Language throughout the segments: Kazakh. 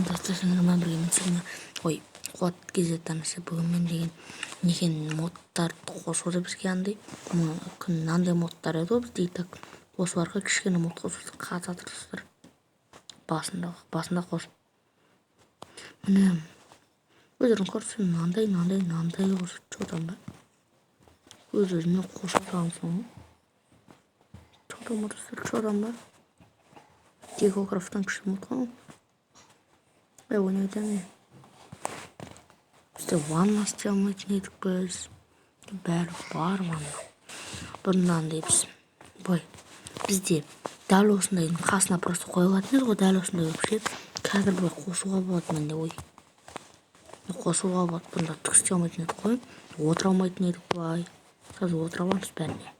Достар, бірге мен сіздің ой Қуат KZ танысы. Бүгін мен деген неген модтарды қосуды бізге андай күн мынандай модтар еді ғой бізде. И так осы арқылы кішкене мод қосып қатып жатыр, достар. Басында қосып, міне, өздерің көріп, мынандай, мынандай, мынандай қосып, че там ба, өз өзіне қоса салғансың ғой. Че там, достар, че там ба? Декокрафтан күшті мод қой. Ей, ойнай айтамын, бізде ванна істей алмайтын едік біз, бәрі бар ванна. Бұрында андай біз, былай, бізде дәл осындайдың қасына просто қойылатын еді ғой, дәл осындай болып ше. Қазір былай қосуға болады менде, ой, қосуға болады. Бұнда түк істей алмайтын едік қой, отыра алмайтын едік былай, қазір отыра аламыз бәріне.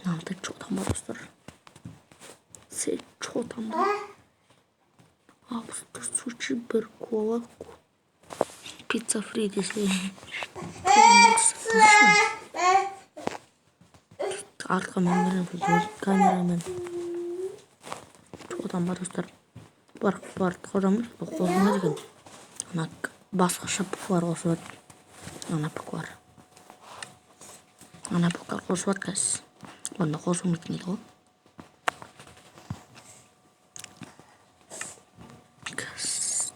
Мынандай че там бар, достар, се, че там бар? 64 суши, бір кола, пицца фри десе. Артқа мен камерамен. Че там бар, достар? Бар, бар, қосамыз, қосылмайды екен. Ана басқаша буквалар қосылады, ана буквалар, ана буквалар қосылады қазір, онда қосылмайтын еді ғой.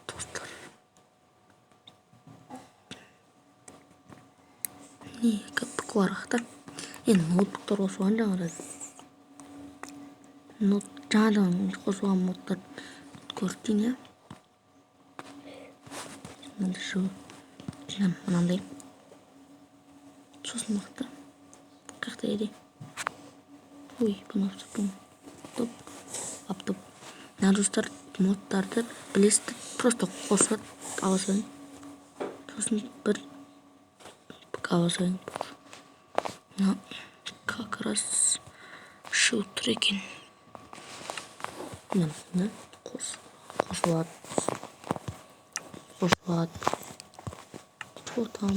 Достар, не буквалар қақта? Енді ноутбуктар қосылған жаңадан, жаңадан қосылған модтар көрсетейін, иә. Мынандай, мынандай, сосын мықты қаяқта еді? Ой, бұны алып топ лаптоп. Мына, достар, модтарды білесіздер, просто қосып ала салайын, сосын бір ала салайын. Мына как раз үшеу тұр екен. Мына, мына қосылады, қосылады. Что там?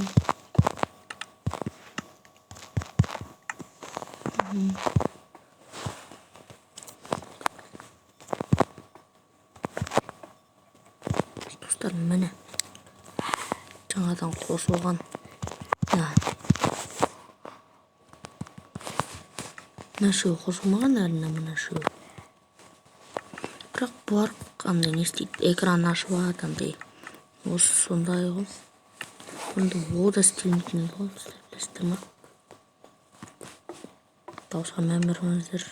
Достар, міне, жаңадан қосылған мына үшеуі қосылмаған әрине, мына үшеуі. Бірақ бұлар андай не істейді? Экран ашып алады андай, осы сондай ғой. Бұнда о да істелмейтін еді ғой, сіздер білесіздер ма? Дауысқа мән беріңіздер.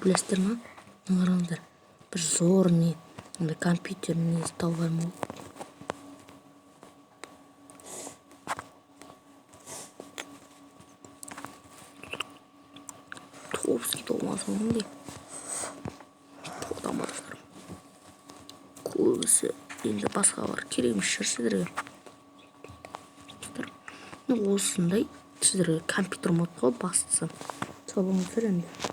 Білесіздер ма? Қараңыздар, бір зор не андай компьютер не тауып ғой. Топский болмаса ондай тодан бар, достар. Көбісі енді басқа бар, керек емес шығар сіздерге, достар. Ну, осындай сіздерге компьютер мод қой бастысы. Сау болыңыздар енді.